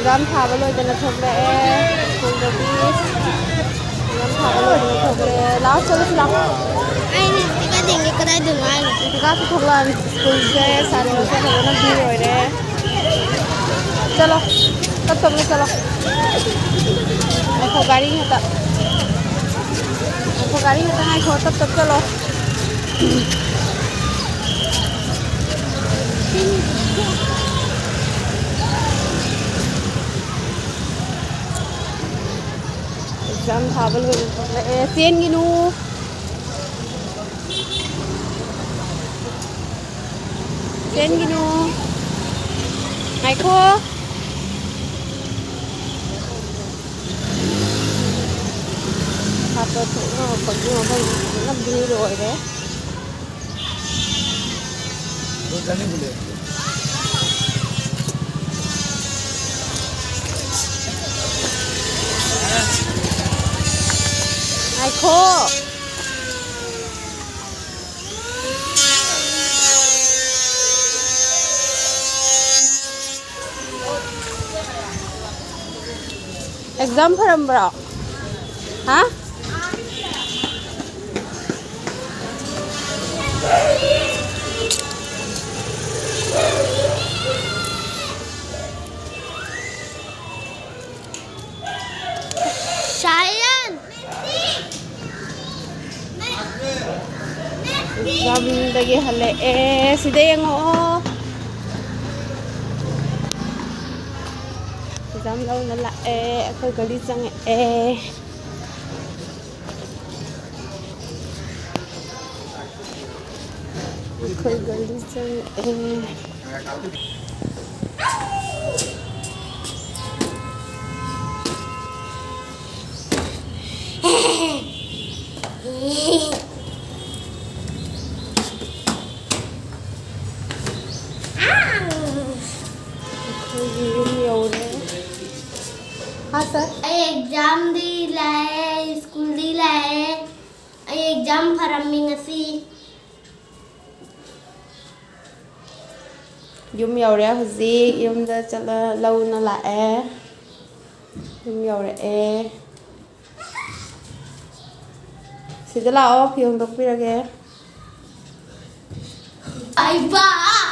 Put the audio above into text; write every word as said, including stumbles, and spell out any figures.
Exam ꯊꯥꯕ ꯂꯣꯏꯗꯅ ꯊꯣꯛꯂꯛꯑꯦ ꯁ꯭ꯀꯨꯜꯗꯒꯤ꯫ ꯑꯦꯛꯖꯥꯝ ꯊꯥꯕ ꯂꯣꯏꯗꯅ ꯊꯣꯛꯂꯛꯑꯦ꯫ ꯂꯥꯛꯑꯣ, ꯆꯠꯂꯁꯤ ꯂꯥꯛꯑꯣ꯫ ꯑꯩ ꯅꯤꯇꯤꯀꯥ ꯊꯦꯡꯒꯦ ꯀꯗꯥꯏꯗꯅꯣ ꯍꯥꯏꯅꯣ? ꯅꯤꯇꯤꯀꯥꯁꯨ ꯊꯣꯛꯂꯛꯑꯅꯤ꯫ ꯁ꯭ꯀꯨꯜꯁꯦ ꯁꯥꯇ꯭ꯔꯁꯦ ꯐꯖꯅ ꯚꯤꯔ ꯑꯣꯏꯔꯦ꯫ ꯆꯠꯂꯣ, ꯇꯞ ꯇꯞꯅ ꯆꯠꯂꯣ꯫ ꯉꯥꯏꯈꯣ, ꯒꯥꯔꯤ ꯉꯥꯛꯇ, ꯉꯥꯏꯈꯣ, ꯒꯥꯔꯤ ꯉꯥꯛꯇ ꯉꯥꯏꯈꯣ, ꯇꯞ ꯇꯞ ꯆꯠꯂꯣ꯫ ꯑꯦꯛꯖꯥꯝ ꯊꯥꯕ ꯂꯣꯏꯔꯦ, ꯊꯣꯛꯂꯛꯑꯦ꯫ ꯆꯦꯟꯒꯤꯅꯨ꯫ ꯆꯦꯟꯒꯤꯅꯨ꯫ ꯉꯥꯏꯈꯣ꯫ ꯁꯥꯇ꯭ꯔ ꯊꯣꯛꯅꯔꯛꯄꯒꯤ ꯃꯐꯝꯁꯤ ꯐꯖꯅ ꯚꯤꯔ ꯑꯣꯏꯔꯦ꯫ ꯉꯥꯏꯈꯣ꯫ ꯑꯦꯛꯖꯥꯝ ꯐꯔꯝꯕ꯭ꯔꯣ? ꯍꯥ? ꯁꯥꯏꯌꯟ! ꯑꯦꯛꯖꯥꯝꯗꯒꯤ ꯍꯜꯂꯛꯑꯦ꯫ ꯁꯤꯗ ꯌꯦꯡꯉꯛꯑꯣ꯫ ꯑꯦꯛꯖꯥꯝ ꯂꯧꯅ ꯂꯥꯛꯑꯦ꯫ ꯑꯩꯈꯣꯏ ꯒꯥꯔꯤ ꯆꯪꯉꯛꯑꯦ꯫ ꯑꯩꯈꯣꯏ ꯒꯥꯔꯤ ꯆꯪꯉꯛꯑꯦ꯫ ꯑꯩꯈꯣꯏꯒꯤ ꯌꯨꯝ ꯌꯧꯔꯦ꯫ ꯍꯥ, ꯁꯥꯔ? ꯑꯩ ꯑꯦꯛꯖꯥꯝꯗꯤ ꯂꯥꯛꯑꯦ, ꯁ꯭ꯀꯨꯜꯗꯤ ꯂꯥꯛꯑꯦ꯫ ꯑꯩ ꯑꯦꯛꯖꯥꯝ ꯐꯔꯝꯃꯤ ꯉꯁꯤ꯫ ꯌꯨꯝ ꯌꯧꯔꯦ ꯍꯧꯖꯤꯛ꯫ ꯌꯨꯝꯗ ꯆꯠꯂ ꯂꯧꯅ ꯂꯥꯛꯑꯦ꯫ ꯌꯨꯝ ꯌꯧꯔꯛꯑꯦ꯫ ꯁꯤꯗ ꯂꯥꯛꯑꯣ, ꯐꯤ ꯍꯣꯡꯗꯣꯛꯄꯤꯔꯒꯦ꯫ ꯕꯥꯏ ꯕꯥꯏ꯫